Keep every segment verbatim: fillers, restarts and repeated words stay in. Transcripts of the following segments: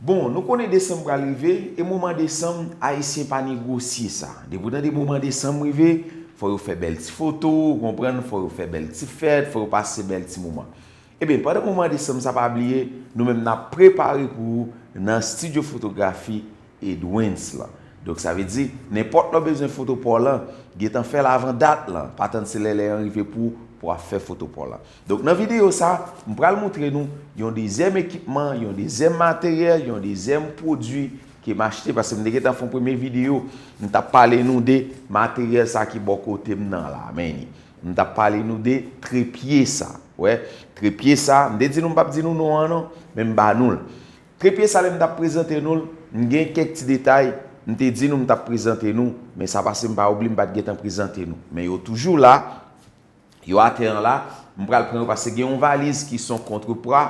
Bon, nou konnen desanm pral rive, e moman desanm, Ayisyen pa negosye sa. Depi w tande moman desanm rive, fò yo fè bèl ti foto, ou konprann, fò yo fè bèl ti fèt, fò yo pase bèl ti moman. Ebyen, pandan moman desanm sa, pa bliye, nou menm n ap prepare pou ou nan estidyo fotografi Edwens lan. Donk, sa vle di, nenpòt lè w bezwen foto pa w lan, gentan fè l avan dat lan. Pa tann se lè lè an rive pou, pou w ap fè foto pa w lan. Donk, nan videyo sa, m pral montre nou yon dezyèm ekipman, yon dezyèm materyèl, yon dezyèm pwodui ke m achte, paske m te gentan fè yon premye videyo, m t ap pale nou de materyèl sa ki bò kote m nan la, men ni. M t ap pale nou de trepye sa. Wè, trepye sa, m te di nou m p ap di nou non an non, men m ba nou l. Trepye sa, lè m t ap prezante nou l, m gen kèk ti detay, m te di nou m t ap prezante nou, men sa pase m pa oubli m pa t gentan prezante nou. Men yo toujou la, yo atè an la, m pral pran yo paske gen yon valiz ki se yon kontrepwa.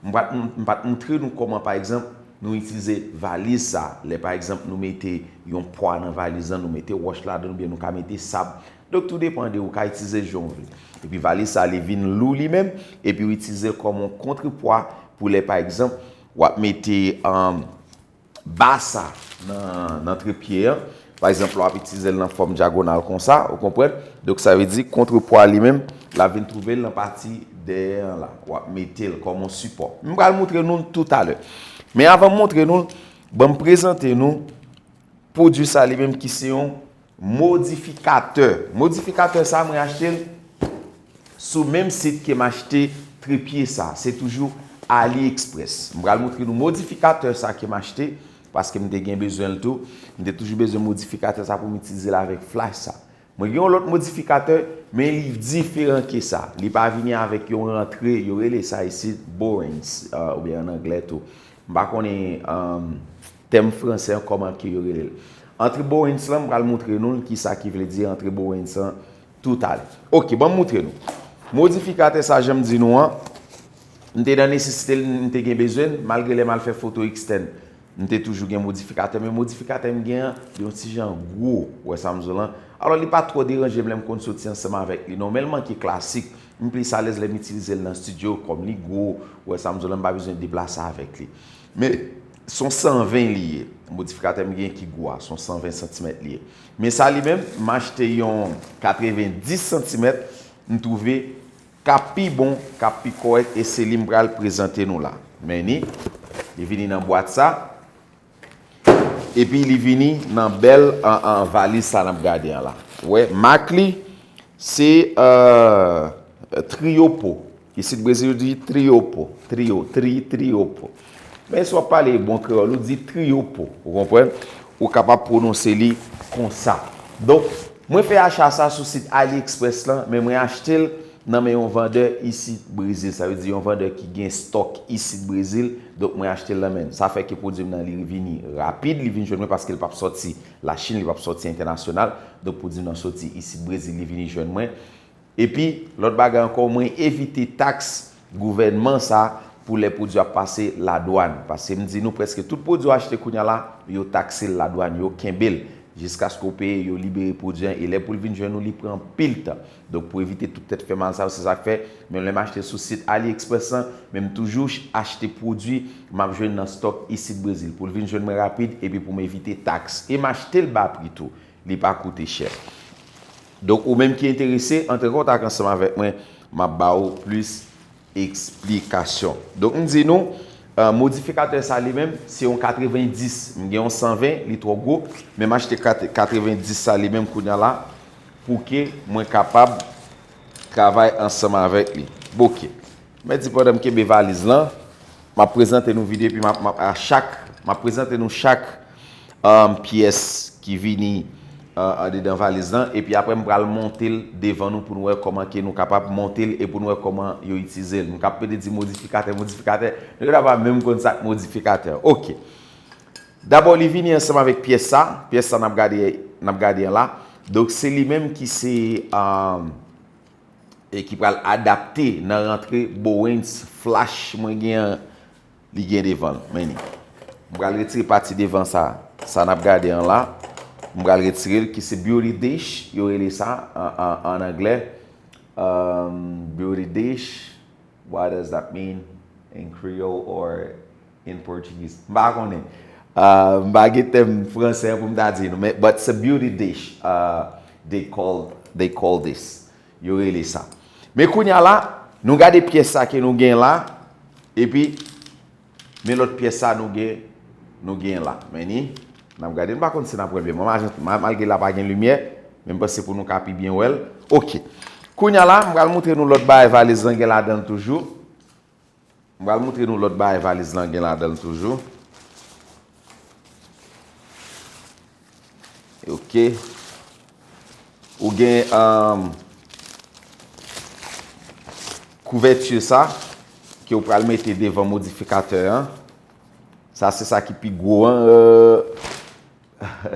M pa t, m pa t montre nou kòman, pa egzanp, nou itilize valiz sa. Lè, pa egzanp, nou mete yon pwa nan valiz lan, nou mete wòch ladan, oubyen nou ka mete sab. Donk, tou depann de ou ka itilize l jan w vle. Epi valiz sa, li vin lou li menm, epi w itilize l kòm yon kontrepwa pou lè, pa egzanp, w ap mete, um, ba sa nan, nan trepye an. Pa egzanp, w ap itilize l nan fòm dyagonal konsa, ou konprann? Donk, sa vle di kontrepwa li menm, l ap vin twouve l nan pati dèyè an la. W ap mete l kòm yon sipò. M pral montre nou l toutalè. Men avan m montre nou l, ban m prezante nou pwodui sa li menm ki se yon modifikatè. Modifikatè sa, mwen achte l sou menm sit ke m achte trepye sa. Se toujou AliExpress. M pral montre nou modifikatè sa ke m achte, paske m te gen bezwen l tou. M te toujou bezwen modifikatè sa pou m itilize l avèk flach sa. Mwen gen yon lòt modifikatè, men li diferan ke sa. Li pa vini avèk yon rantre, yo rele sa isit borings, uh, oubyen an anglè tou. M pa konnen, um, tèm franse an kòman ke yo rele l. Antre borings lan, m pral montre nou l, kisa ki vle di antre borings lan toutalè. Ok, ban m montre nou. Modifikatè sa, jan m di nou an, m te nan nesesite l, m te gen bezwen l, malgre lè m al fè foto ekstèn, m te toujou gen modifikatè, men modifikatè m gen an, li yon ti jan gwo, ou wè sa m di w lan. Alò, li pa twò deranje m lè m konn soti ansanm avèk li non, men l manke klasik. M plis alèz lè m itilize l nan estidyo, kòm li gwo, ou wè sa m di w lan, m pa bezwen deplase avèk li. Men, se yon san ven li ye. Modifikatè m gen ki gwo a, se yon san ven santimèt li ye. Men sa li menm, m achte yon katrevenndis santimèt, m twouve k ap pi bon, k ap pi kòrèk, e se li m pral prezante nou la. Men ni, li vini nan bwat sa, epi li vini nan bèl an, an valiz sa n ap gade an la. Ou wè, mak li, se, euh, Triopo. Isit Brezil yo di Triopo. Trio, tri, Triopo. Men si w ap pale bon kreyòl, ou di Triopo. Ou konprann? Ou kapab pwononse li konsa. Donk, mwen fè acha sa sou sit AliExpress lan, men mwen achte l nan men yon vandè isit Brezil. Sa vle di yon vandè ki gen stòk isit Brezil. Donk, mwen achte l nan men l. Sa fè ke pwodui m nan li vini rapid, li vin jwenn mwen paske l p ap sòti Lachin, li p ap sòti entènasyonal. Donk, pwodui m nan sòti isit Brezil, li vini jwenn mwen. Epi, lòt bagay ankò, mwen evite taks gouvènman sa pou lè pwodui ap pase ladwàn. Paske m di nou, prèske tout pwodui w achte kounye a la, yo takse l ladwàn, yo kenbe l jiskaske w peye, yo libere pwodui an, e lè pou l vin jwenn ou, li pran anpil tan. Donk, pou evite tout tèt fè mal sa yo, se sa k fè, menm lè m achte sou sit AliExpress lan, men m toujou ch-, achte pwodui m ap jwenn nan stòk isit Brezil, pou l vin jwenn mwen rapid, epi pou m evite taks. E m achte l ba pri tou, li pa koute chè. Donk, ou menm ki enterese, antre an kontak ansanm avèk mwen, m ap ba ou plis eksplikasyon. Donk, m di nou, euh, modifikatè sa li menm, se yon katrevenndis. M gen yon san ven, li twò gwo, men m achte kat-, katrevenndis sa li menm kounye a la, pou ke mwen kapab travay ansanm avèk li. Bon, ok. Mèt di pandan m kenbe valiz lan, m ap prezante nou videyo, epi m ap, m ap, a chak, m ap prezante nou chak, um, pyès ki vini, uh, andedan valiz lan, epi apre m pral monte l devan nou pou nou wè kòman ke nou kapab monte l e pou nou wè kòman yo itilize l. M ka pede di modifikatè, modifikatè, nou gentan pa menm konn sa k modifikatè. Ok. Dabò, li vini ansanm avèk pyès sa, pyès sa n ap gade, n ap gade an la. Donk, se li menm ki se, um, e ki pral adapte nan rantre Bowens flach mwen gen an, li gen devan l. Men li. M pral retire pati devan sa, sa n ap gade an la. M pral retire l, ki se Beauty Dish, yo rele sa an, an, an anglè. Um, Beauty Dish, what does that mean in Creole or in Portuguese. M pa konnen. Uh, m pa gen tèm fransè pou m ta di nou, men but it's a beauty dish. Uh, they call they call this. Yo rele sa. Men kounye a la, nou gade pyès sa ke nou gen la, epi men lòt pyès sa nou gen nou gen la. Men ni, n ap gade, m pa konn si n ap wè l byen. Mwen, malgre la pa gen limyè, men m panse pou nou ka pi byen wè l. Ok. Kounye a la, m pral montre nou lòt bagay valiz lan gen ladan l toujou. M pral montre nou lòt bagay valiz lan gen ladan l toujou. Ok. Ou gen um, kouvèti sa ke ou pral mete devan modifikatè an. Sa se sa ki pi gwo an. Euh,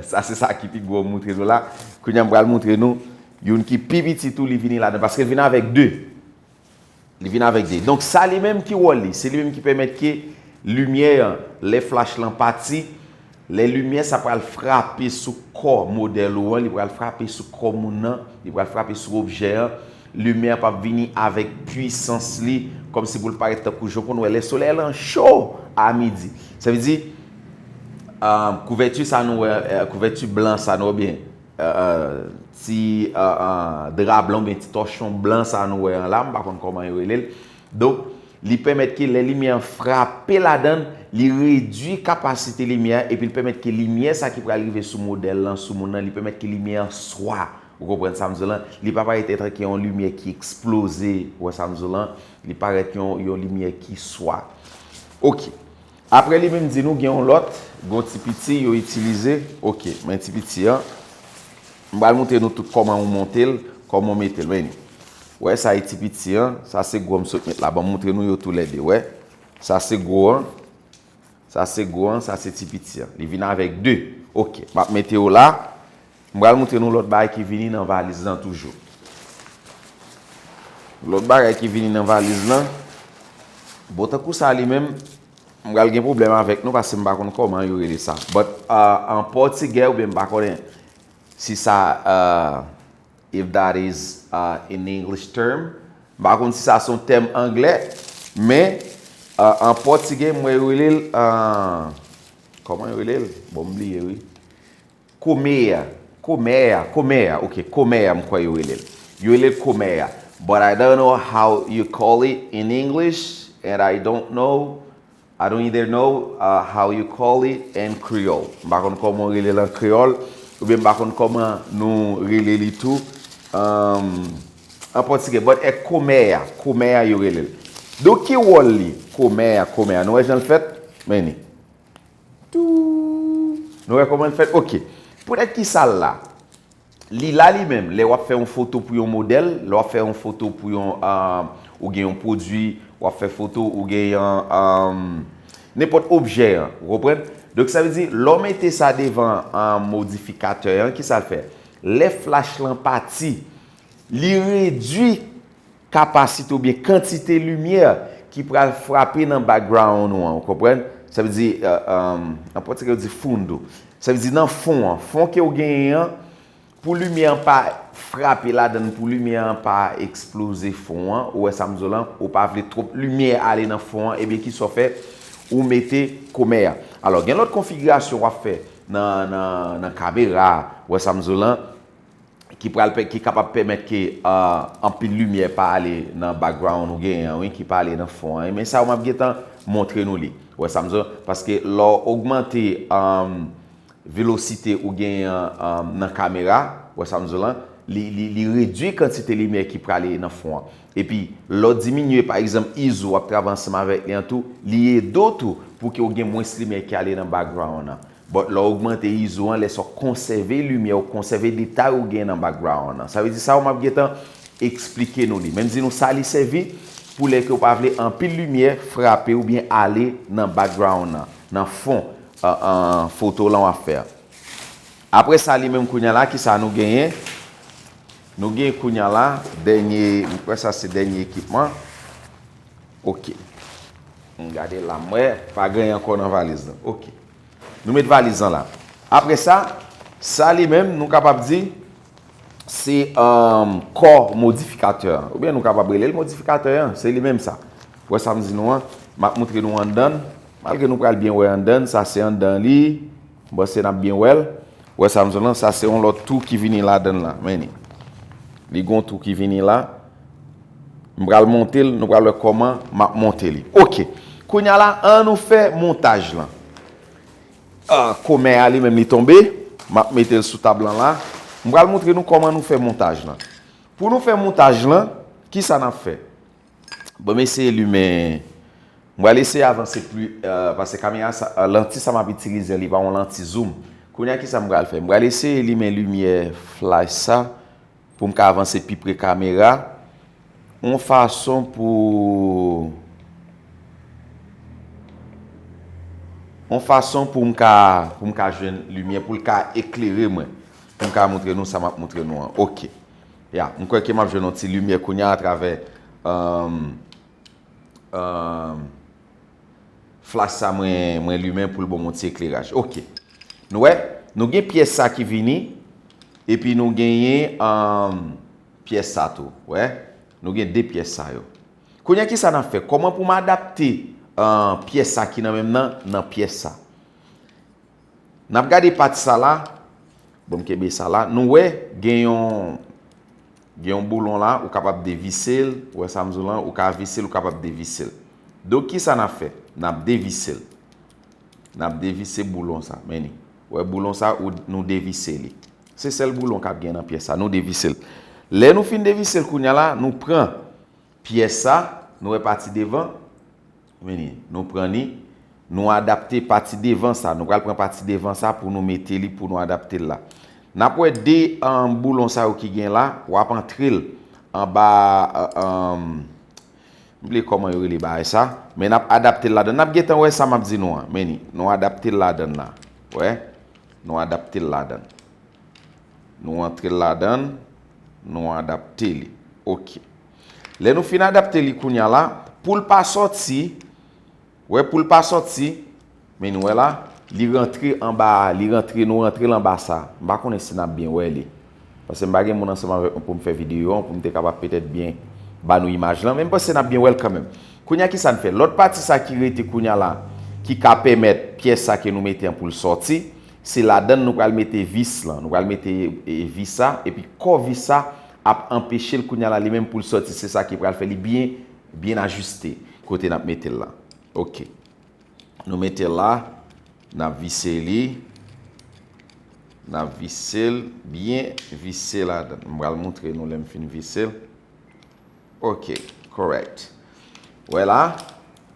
sa se sa ki pi gwo m montre nou la. Kounye a m pral montre nou youn ki pi piti tou, li vini ladan paske l vin avèk de. Li vin avèk de. Donk sa li menm ki wòl li, se li menm ki pèmèt ke limyè an, lè flach lan pati, lè limyè sa pral frape sou kò modèl ou an, li pral frape sou kò moun nan, li pral frape sou objè an, limyè an p ap vini avèk pwisans li, kòmsi pou l parèt tankou jan w konn wè lè solèy lan cho a midi. Sa vle di, ah, kouvèti sa nou wè, eh, kouvèti blan sa nou wè byen, eh, eh, ti, eh, eh, dra blan oubyen ti tòchon blan sa nou wè an la, m pa konn kòman yo rele l. Donk, li pèmèt ke lè limyè an frape ladan l, li redui kapasite limyè an, epi l pèmèt ke limyè sa ki pral rive sou modèl lan, sou moun nan, li pèmèt ke limyè an swa. Ou konprann sa m di w lan? Li pa parèt etanke yon limyè ki eksploze, ou wè sa m di w lan? Li parèt yon, yon limyè ki swa. Ok. Apre li menm di nou gen yon lòt, gen yon ti piti yo itilize. Ok, men ti piti an. M pral montre nou tout kòman ou monte l, kòman ou mete l. Men, wè sa e ti piti an, sa se gwo m sot met la. Ban m montre nou yo toulède, wè. Sa se gwo an, sa se gwo an, sa se ti piti an. Li vin avèk de. Ok, m ap mete yo la. M pral montre nou lòt bagay ki vini nan valiz lan toujou. Lòt bagay ki vini nan valiz lan, bon, tankou sa li menm, m pral gen pwoblèm avèk nou paske m pa konn kòman yo rele sa. But, uh, an pòtigè oubyen m pa konnen si sa, uh, if that is, uh, an English term. M pa konn si sa se yon tèm anglè, men, uh, an pòtigè, m wè yo rele l, uh, kòman yo rele l? Bon, m bliye, wi. Komeya, komeya, komeya, ok, komeya, m kwè yo rele l. Yo rele l komeya. But I don't know how you call it in English, and I don't know, I don't either know, uh, how you call it in Creole. M pa konn kòman w rele l an kreyòl, oubyen m pa konn kòman nou rele li tou, um, an pòtigè. But e komeya, komeya yo rele l. Donk, ki wòl li? Komeya, komeya. Nou wè jan l fèt? Men ni. Tou. Nou wè kòman l fèt? Ok. Poutèt ki sa l la? Li la li menm, lè w ap fè yon foto pou yon modèl, lè w ap fè yon foto pou yon, ah, ou gen yon pwodui, w ap fè foto, ou gen yon, ah, nenpòt objè an, ou konprann? Donk, sa vle di, lè w mete sa devan, ah, modifikatè an, ki sa l fè? Lè flach lan pati, li redui kapasite oubyen kantite limyè ki pral frape nan background ou an, ou konprann? Sa vle di, euh, euh, an pòtigè yo di fundo. Sa vle di nan fon an. Fon ke w genyen an, pou limyè an pa frape ladan l, pou limyè an pa eksploze fon an, ou wè sa m di w lan, ou pa vle twòp limyè ale nan fon an, ebyen ki sa w fè? Ou mete komè a. Alò, gen lòt konfigirasyon w ap fè nan, nan, nan kamera, ou wè sa m di w lan, ki pral pè-, ki kapab pèmèt ke, ah, anpil limyè pa ale nan background ou genyen an, wi, ki pa ale nan fon an. Men sa yo m ap gentan montre nou li. Ou wè sa m di w lan? Paske lè w ogmante, um, velosite ou genyen an, um, nan kamera, ou wè sa m di w lan, li, li, li redui kantite limyè ki prale nan fon an. Epi, lè w diminye, pa egzanp, izo w ap travay ansanm avèk li an tou, li ede w tou pou ke w gen mwens limyè ki ale nan background an. But lè w ogmante izo an, lè sa w konsève limyè, w konsève detay ou gen nan background an. Sa vle di sa yo m ap gentan eksplike nou li. Men m di nou sa li sèvi pou lè ke w pa vle anpil limyè frape oubyen ale nan background an, nan fon, an, an, foto lan w ap fè a. Apre sa, li menm kounye a la, ki sa nou genyen? Nou gen kounye a la, dènye, m kwè sa se dènye ekipman. Ok. M gade la, m wè, pa gen ankò nan valiz lan. Ok. Nou met valiz lan la. Apre sa, sa li menm, nou kapab di, se, um, kò modifikatè an. Oubyen nou kapab rele l modifikatè an, se li menm sa. Wè sa m di nou an, m ap montre nou anndan l. Malgre nou pral byen wè anndan, sa se anndan li. M panse n ap byen wè l. Wè sa m di w lan, sa se yon lòt tou ki vini ladan l la. Men li. Li gon tou ki vini la. M pral monte l, nou pral wè kòman m ap monte li. Ok. Kounye a la, an nou fè montaj lan. Ah, komè a li menm li tonbe. M ap mete l sou tab lan la. M pral montre nou kòman nou fè montaj lan. Pou nou fè montaj lan, kisa n ap fè? Bon, m eseye limen. M pral eseye avanse pli, euh, paske kamera sa, euh, lanti sa m ap itilize, li pa yon lanti zoom. Kounye a, kisa m pral fè? M pral eseye limen limyè flash sa pou m ka avanse pi pre kamera. Yon fason pou, yon fason pou m ka, pou m ka jwenn limyè, pou l ka eklere mwen. Pou m ka montre nou sa m ap montre nou an. Ok. Ya, m kwè ke m ap jwenn yon ti limyè kounye a atravè, um, um, flash sa mwen, mwen limen pou l ban m yon ti ekleraj. Ok. Nou wè, nou gen pyès sa ki vini, epi nou genyen, um, pyès sa tou. Wè, nou gen de pyès sa yo. Kounye a, kisa n ap fè? Kòman pou m adapte, uh, pyès sa ki nan men m nan, nan pyès sa? N ap gade pati sa la. Bon, m kenbe sa la. Nou wè, gen yon, gen yon boulon la, ou kapab devise l. Ou wè sa m di w lan, ou ka vise l, ou kapab devise l. Donk, kisa n ap fè? N ap devise l. N ap devise boulon sa. Men li. Ou wè boulon sa, ou, nou devise li. Se sèl boulon k ap gen nan pyès sa. Nou devise l. Lè nou fin devise l kounye a la, nou pran pyès sa, nou wè pati devan, men li, nou pran li, nou adapte pati devan sa. Nou pral pran pati devan sa pou nou mete li, pou nou adapte l la. N ap wè de, um, boulon sa yo ki gen la, w ap antre l anba, uh, um, m bliye kòman yo rele bagay sa, men n ap adapte l ladan. N ap gentan wè sa m ap di nou an. Men li, nou adapte l ladan la. Wè, nou adapte l ladan. Nou antre l ladan, nou adapte li. Ok. Lè nou fin adapte li kounye a la, pou l pa sòti, wè, pou l pa sòti, men nou wè la, li rantre anba, li rantre, nou rantre l anba sa. M pa konnen si n ap byen wè li. Paske m pa gen moun ansanm avèk mwen pou m fè videyo an, pou m te kapab petèt byen ba nou imaj lan, men m panse n ap byen wè l kanmenm. Kounye a, kisa n fè? Lòt pati sa ki rete kounye a la, ki ka pèmèt pyès sa ke nou mete an pou l sòti, se ladan l nou pral mete vis lan. Nou pral mete, e, vis sa, epi kò vis sa ap anpeche l kounye a la li menm pou l sòti. Se sa ki pral fè li byen, byen ajiste kote n ap mete l la. Ok. Nou mete l la, n ap vise li, n ap vise l, byen vise ladan. M pral montre nou lè m fin vise l. Ok, correct. Wè la,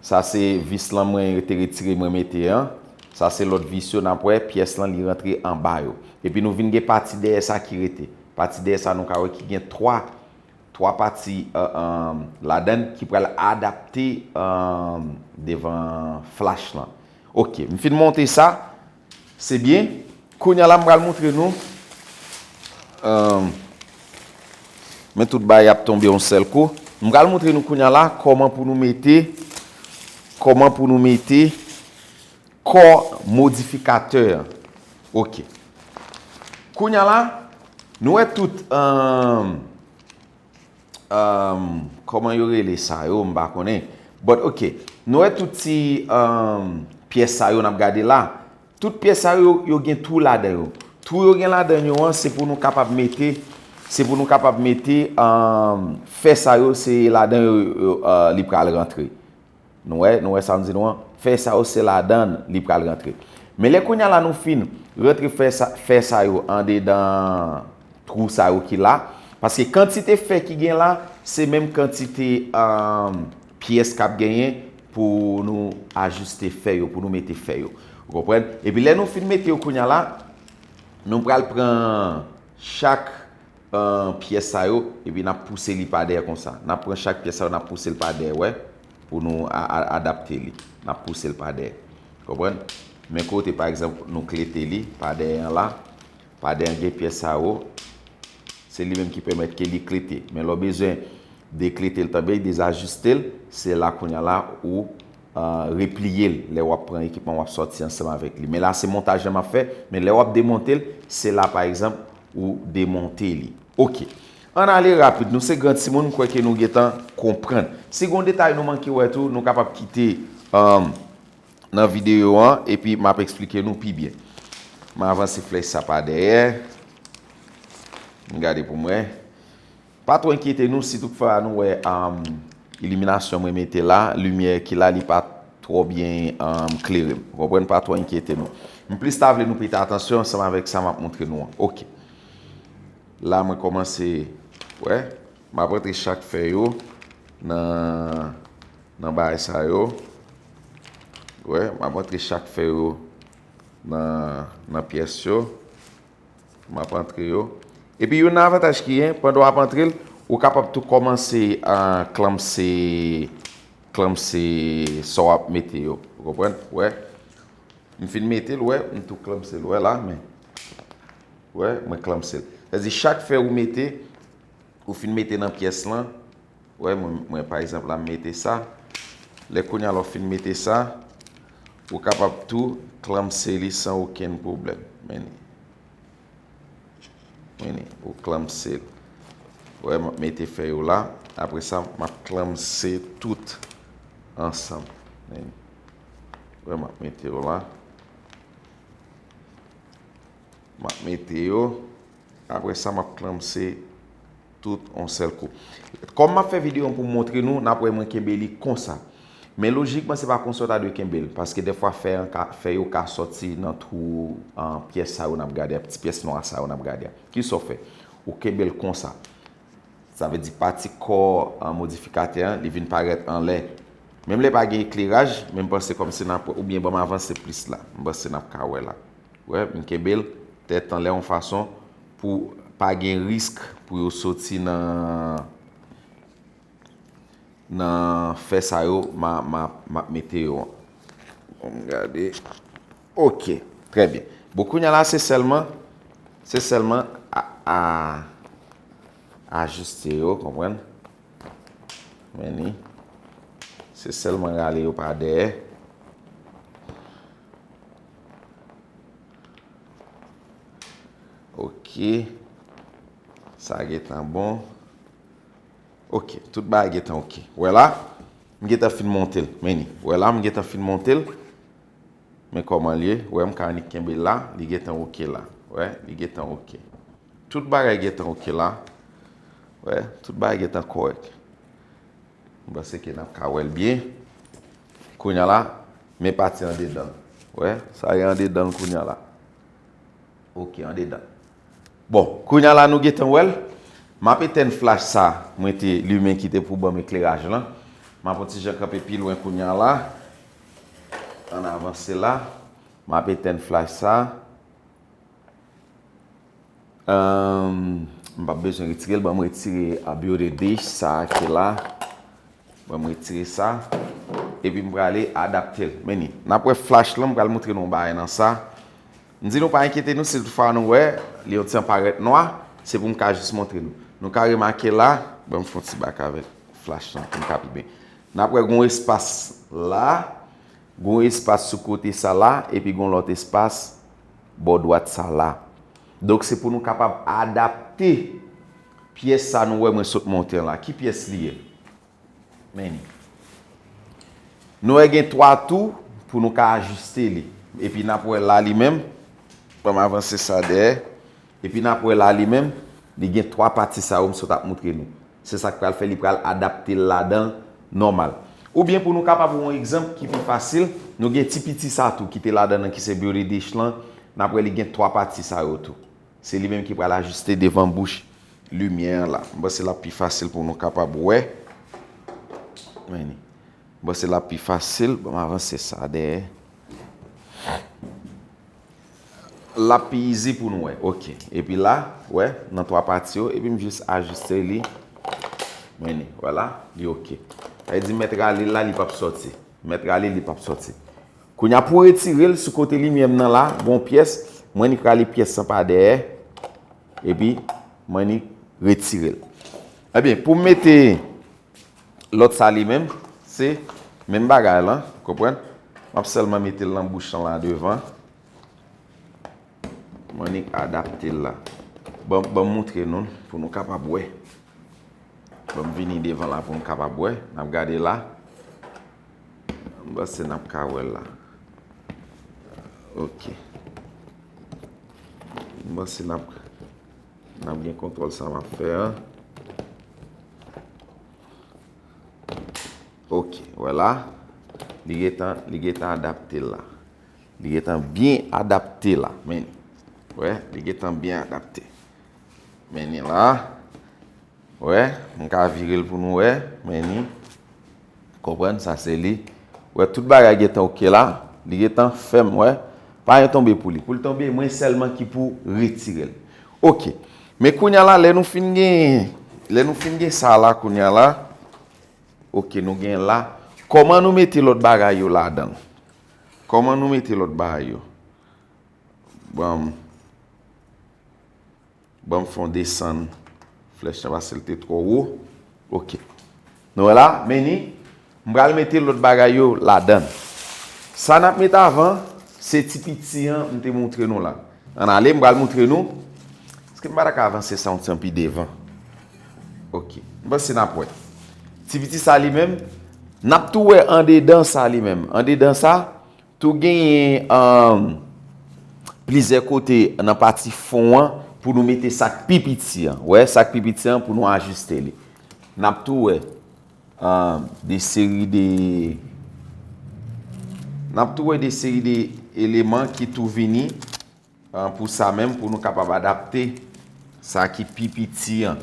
sa se vis lan mwen te retire, mwen mete an. Sa se lòt vis yo, n ap wè pyès lan li rantre anba yo. Epi nou vin gen pati dèyè sa ki rete. Pati dèyè sa nou ka wè ki gen twa, twa pati, euh, euh, ladan ki pral adapte, euh, devan flash lan. Ok, m fin monte sa. Se byen. Kounye a la, m pral montre nou. Euh, men tout bagay ap tonbe yon sèl kou. M pral montre nou kounye a la kòman pou nou mete, kòman pou nou mete kò modifikatè an. Ok. Kounye a la, nou wè tout, euh, um, kòman yo rele sa yo, m pa konnen. But, ok. Nou wè tout ti, um, pyès sa yo n ap gade la. Tout pyès sa yo, yo gen twou ladan yo. Twou yo gen ladan yo an, se pou nou kapab mete, se pou nou kapab mete, um, fè sa yo, se ladan yo, yo, uh, li pral rantre. Nou wè, nou wè sa m di nou an? Fè sa yo se ladan l li pral rantre. Men lè kounye a la nou fin rantre fè sa, fè sa yo andedan twou sa yo ki la, paske kantite fè ki gen la, se menm kantite, um, pyès k ap genyen pou nou ajiste fè yo, pou nou mete fè yo. Ou konprann? Epi lè nou fin mete yo kounye a la, nou pral pran chak, euh, pyès sa yo, epi n ap pouse li pa dèyè konsa. N ap pran chak pyès sa yo, n ap pouse l pa dèyè, wè, pou nou a, a, adapte li. N ap pouse l pa dèyè. Konprann? Men kote, pa egzanp, nou klete li, pa dèyè an la, pa dèyè an gen pyès sa yo, se li menm ki pèmèt ke li klete. Men lè w bezwen deklete l tanbèy, dezajiste l, se la kounye a la ou, euh, repliye l lè w ap pran ekipman w ap sòti ansanm avèk li. Men la, se montaj lan m ap fè, men lè w ap demonte l, se la, pa egzanp, ou demonte li. Ok. Ann ale rapid. Nou se gran timoun, m kwè ke nou gentan konprann. Si gen yon detay nou manke wè tou, nou kapab kite, euh, nan videyo an, epi m ap eksplike nou pi byen. M avanse flèch sa pa dèyè. M gade pou m wè. Pa twò enkyete nou si toutfwa nou wè, um, iliminasyon mwen mete la, limyè ki la, li pa twò byen, um, klere. Ou konprann? Pa twò enkyete nou. M plis ta vle nou prete atansyon ansanm avèk sa m ap montre nou an. Oke. La, mwen kòmanse, wè, m ap rantre chak fè yo nan, nan bagay sa yo. Wè, m ap rantre chak fè yo nan, nan pyès yo. M ap antre yo. Epi youn nan avantaj ki gen, pandan w ap antre l, ou kapab tou kòmanse, ah, klanmse, klanmse sa w ap mete yo. Ou konprann? Wè. M fin mete l, wè, m tou klanmse l, wè la, men. Wè, mwen klanmse l. Sètadi chak fè ou mete, ou fin mete nan pyès lan, wè, mwen, mwen pa egzanp la, m mete sa. Lè kounye a la w fin mete sa, ou kapab tou klanmse li san okenn pwoblèm. Men li. Men li, ou klanmse l. Wè, m ap mete fè yo la. Apre sa, m ap klanmse tout ansanm. Men li. Wè, m ap mete yo la. M ap mete yo. Apre sa, m ap klanmse tout on sèl kou. Kòm m ap fè videyo an pou m montre nou, n ap wè mwen kenbe li konsa. Men lojikman, se pa konsa w ta dwe kenbe l, paske dèfwa fè an ka, fè yo ka sòti nan twou, an, pyès sa yo n ap gade a, ti pyès nwa sa yo n ap gade a. Kisa w fè? Ou kenbe l konsa. Sa vle di pati kò, an, modifikatè an, li vin parèt anlè. Menm lè pa gen ekleraj, men m panse kòmsi n ap, oubyen ban m avanse plis la. M panse n ap ka wè la. Wè, m kenbe l tèt anlè yon fason pou pa gen risk pou yo soti nan, nan fè sa yo, m a, m a, m ap mete yo an. Bon, m gade. Oke, trè byen. Bon, kounye a la, se sèlman, se sèlman a, a, ajiste yo, konprann? Men li. Se sèlman rale yo pa dèyè. Oke. Sa gentan bon. Oke, tout bagay gentan oke. Wè la, m gentan fin monte l. Men li. Wè la, m gentan fin monte l. Men kòman l ye? Wè, m ka annik kenbe l la. Li gentan oke la. Wè, li gentan oke. Tout bagay gentan oke la. Wè, tout bagay gentan kòrèk. M panse ke n ap ka wè l byen. Kounye a la, men pati andedan l. Wè, sa ye andedan l kounye a la. Oke, andedan. Bon, kounye a la nou gentan wè l. M ap etèn flach sa, mwen te limen ki te pou ban m ekleraj lan. M ap yon ti jan kanpe pi lwen kounye a la. Ann avanse la. M ap etèn flach sa. Ahn, m p ap bezwen retire l. Ban m retire a bureau de dish sa a ki la. Ban m retire sa. Epi m prale adapte l. Men li. N ap wè flach lan, m pral montre nou yon bagay nan sa. M di nou pa enkyete nou si toutfwa nou wè li yon ti jan parèt nwa, se pou m ka jis montre nou. Nou ka remake la, ban m fè yon ti bak avèk flach lan pou m ka pi byen. N ap wè gon espas la, gon espas sou kote sa la, epi gon lòt espas bò dwat sa la. Donk, se pou nou kapab adapte pyès sa nou wè mwen sot monte an la. Ki pyès li ye? Men li. Nou wè gen twa tou pou nou ka ajiste li. Epi n ap wè la li menm. Ban m avanse sa dèyè. Epi n ap wè la li menm, li gen twa pati sa yo m sot ap montre nou. Se sa k pral fè li pral adapte l ladan l nòmal. Oubyen pou nou kapab wè yon egzanp ki pi fasil, nou gen ti piti sa tou ki te ladan nan ki se bureau de dish lan, n ap wè li gen twa pati sa yo tou. Se li menm ki pral ajiste devan bouch limyè an la. M panse l ap pi fasil pou nou kapab wè. Men li. M panse l ap pi fasil. Ban m avanse sa dèyè. L ap pi easy pou nou wè. Oke. Epi la, wè, nan twa pati yo, epi m jis ajiste li. Men li, vwala, li oke. Sa vle di m mèt rale l la, li p ap sòti. M mèt rale l, li p ap sòti. Kounye a pou retire l sou kote limyè m nan la, gon pyès, mwen annik rale pyès lan pa dèyè, epi mwen annik retire l. Ebyen, pou m mete lòt sa li menm, se menm bagay lan, konprann? M ap sèlman mete l nan bouch lan la devan. Mwen annik adapte l la. Ban, ban m montre nou l pou nou kapab wè. Ban m vini devan la pou nou kapab wè. N ap gade la. M panse n ap ka wè l la. Ok. M panse n ap, n ap gen kontwòl sa m ap fè an. Ok, wè la. Li gentan, li gentan adapte la. Li gentan byen adapte la. Men, wè, li gentan byen adapte. Men ni la. Wè, m ka vire l pou nou wè. Men ni. Konprann, sa se li. Wè, tout bagay gentan ok la. Li gentan fèm, wè. Pa gen tonbe pou li. Pou l tonbe, mwen sèlman ki pou retire l. Ok. Men kounye a la, lè nou fin gen, lè nou fin gen sa la, kounye a la, ok, nou gen la. Kòman nou mete lòt bagay yo ladan l? Kòman nou mete lòt bagay yo? Bon, Ban m fè yon desann flèch la paske l te twò wo. Ok. Nou wè la, men ni, m pral mete lòt bagay yo ladan l. Sa n ap met avan, se ti piti an m te montre nou la. Ann ale, m pral montre nou. Èske m pa ta ka avanse sa yon ti jan pi devan? Ok. M panse n ap wè. Ti piti sa li menm, n ap tou wè andedan sa li menm. Andedan sa, tou genyen, um, plizyè kote nan pati fon an pou nou mete sa k pi piti an. Wè, sa k pi piti an pou nou ajiste li. N ap tou wè, um, de seri de, n ap tou wè de seri de eleman ki tou vini, um, pou sa menm, pou nou kapab adapte sa ki pi piti an.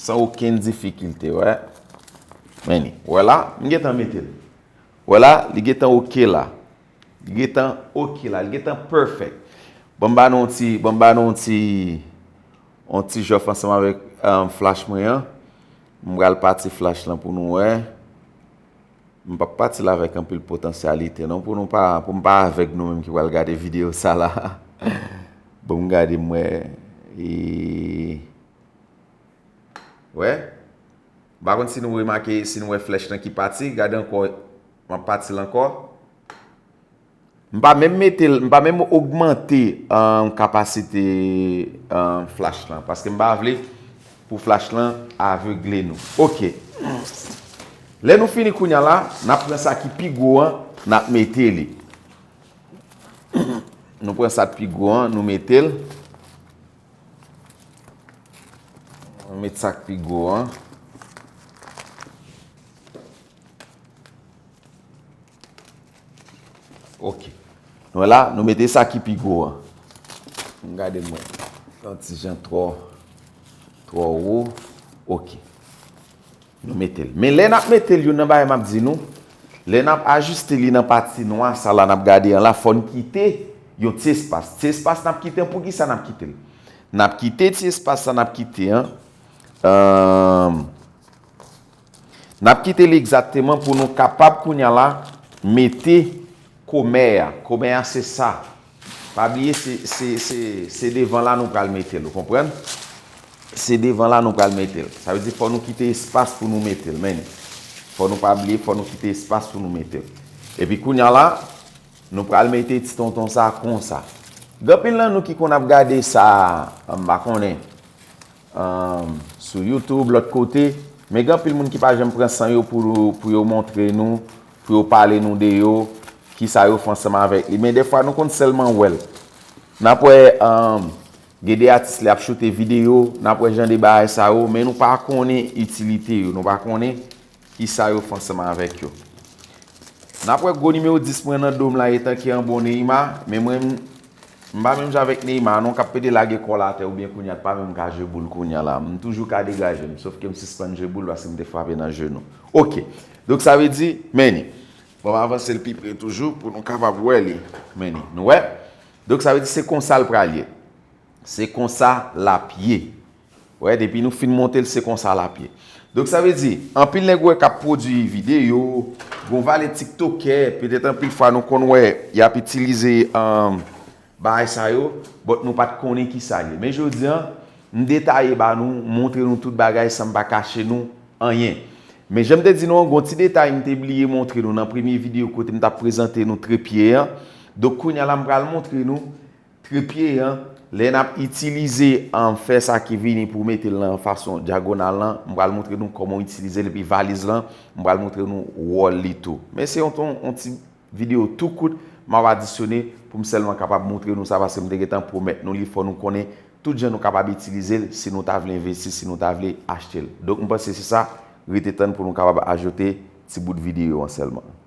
San okenn difikilte, wè. Men ni. Wè la, m gentan mete l. Wè la, li gentan ok la. Li gentan ok la. Li gentan perfect. Ban m ba nou yon ti, ban m ba nou yon ti, yon ti jòf ansanm avèk, um, flash mwen an. M pral pati flash lan pou nou wè. M p ap pati la avèk anpil potansyalite non, pou nou pa, pou m pa avèg nou menm ki pral gade videyo sa la. Bon, m gade m wè. E, wè. M pa konn si nou remake, si nou wè flèch lan ki pati, gade ankò, m ap pati l ankò. M pa menm mete l, m pa menm ogmante, um, kapasite, um, flach lan, paske m pa vle pou flach lan avegle nou. Ok. Lè nou fini kounye a la, n ap pran sa ki pi gwo an, n ap mete li. Nou pran sa k pi gwo an, nou mete l. Ann met sa k pi gwo an. Ok. Nou wè la, nou mete sa ki pi gwo an. M gade mwen. Yon ti jan twò, twò wo. Ok. Nou mete l. Men lè n ap mete l, youn nan bagay m ap di nou, lè n ap ajiste li nan pati nwa sa la n ap gade an la, fò n kite yon ti espas. Ti espas n ap kite an, poukisa n ap kite l? N ap kite ti espas sa n ap kite an. Ahn, n ap kite li egzakteman pou nou kapab kounye a la mete komè a. Komè a se sa. Pa bliye se, se, se, se devan la nou pral mete l, ou konprann? Se devan la nou pral mete l. Sa vle di fò nou kite espas pou nou mete l, men fò nou pa bliye, fò nou kite espas pou nou mete l. Epi kounye a la, nou pral mete ti tonton sa konsa. Gen anpil nan nou ki konn ap gade sa, m pa konnen, um, sou YouTube, lòt kote, men gen anpil moun ki pa janm pran san yo pou, pou yo montre nou, pou yo pale nou de yo, kisa yo fè ansanm avèk li. Men dèfwa nou konn sèlman wè l. N ap wè, um, gen de atis li ap choute videyo, n ap wè jan de bagay sa yo, men nou pa konnen itilite yo, nou pa konnen kisa yo fè ansanm avèk yo. N ap wè gwo nimewo dis mwen nan do m la, etan ki an bon Neymar, men mwen, m, m pa menm jan avèk Neymar, non, k ap pede lage kò l atè oubyen kounye a, l pa menm ka jwe boul kounye a la. M toujou ka degaje m, sof ke m sispann jwe boul paske m te frape nan jenou. Ok. Donk, sa vle di, men ni. Bon, m avanse l pi pre toujou pou nou kapab wè li. Men ni. Nou wè? Donk, sa vle di se konsa l pral ye. Se konsa l ap ye. Wè, depi nou fin monte l, se konsa l ap ye. Donk, sa vle di, anpil nèg wè k ap pwodui videyo, gon valè tiktokè, petèt anpil fwa nou konn wè y ap itilize, um, bagay sa yo, but nou pa t konnen kisa l ye. Men jodi a, m detaye ba nou, m montre nou tout bagay san m pa kache nou anyen. Men jan m te di nou an, gon ti detay m te bliye montre nou nan premye videyo kote m t ap prezante nou trepye an. Donk, kounye a la, m pral montre nou trepye an, lè n ap itilize, um, fè sa ki vini pou mete l nan fason dyagonal lan, m pral montre nou kòman w itilize l, epi valiz lan, m pral montre nou wòl li tou. Men se yon, yon, yon ti videyo tou kout, m ap adisyone pou m sèlman kapab montre nou sa, paske m te gentan pwomèt nou li, fò nou konnen tout jan nou kapab itilize l si nou ta vle envesti, si nou ta vle achte l. Donk, m panse se sa, rete tann pou nou kapab ajoute ti bout videyo an sèlman.